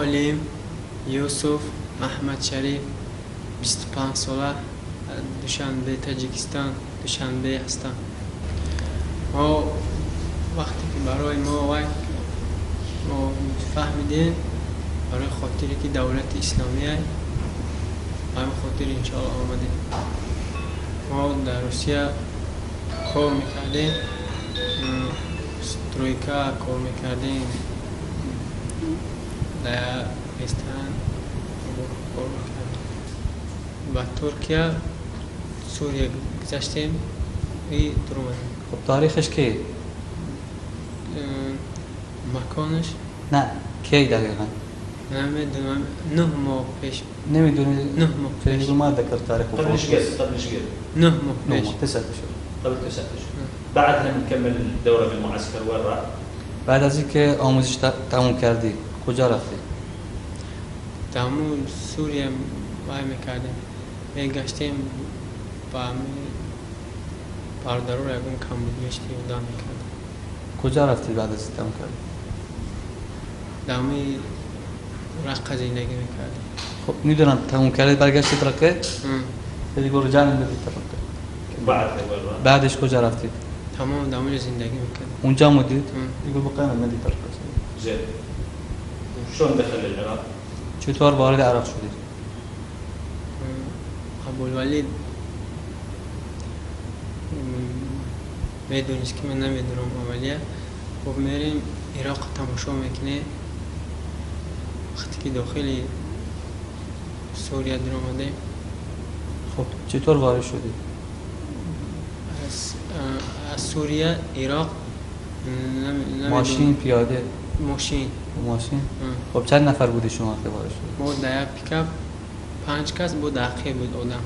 Олим Юсуф Аҳмад Шариф, 25 сола, Душанбе, Тоҷикистон, Душанбе ҳастам. Мо вақте ки барои мо вай мо фаҳмидем, барои хотире ки давлати исломия, ба ҳамин хотир иншоалло омадем. Мо дар Русия кор мекардем, стройка кор мекардем, дар ресторан кор мекардем. Ба Туркия, Сурия гузаштем и дуромадем. خب تاریخش کی؟ مکانش؟ نه، کی دقیقا؟ نمیدونم، 9 ماه پیش. نمیدونی؟ 9 ماه پیش. ما ذكر تاريخ. قبل ايش قد؟ قبل ايش قد؟ 9 ماه 9 پیش. ماه، 9 اشهر. قبل 9 اشهر. بعدها نكمل الدوره بالمعسكر، وين راح؟ بعد از اینکه آموزش تموم کردی کجا رفتی؟ در همون سوریه وای میکردیم، میگشتیم، با همین برادرو را یکم کم بود میشتی یادم میکردیم. کجا رفتی بعد از اینکه تموم کردی؟ در همین رقه زندگی میکردیم. خب میدونم، تموم کردی برگشتید رقه؟ دیگه رجعنا به رقه. بعدها وين راح؟ بعدش کجا رفتید؟ تمام، در اونجا زندگی میکردیم. اونجا موندید؟ ام. يقول بقينا بمدينة رقه. زين، وشلون دخل العراق؟ چطور وارد عراق شدید؟ ابوالولید میدونست که من نمیدونم اولیه. خب میریم عراق تماشا میکنه. وقتی که داخل سوریه در آمده. خب چطور وارد شدید؟ از سوریه عراق نمیدونم. ماشین، پیاده؟ ماشین. ماشین. خب چند نفر بودی شما که وارد شدید؟ ما در یک پیکاپ پنج کس بود، عقیب بود آدم.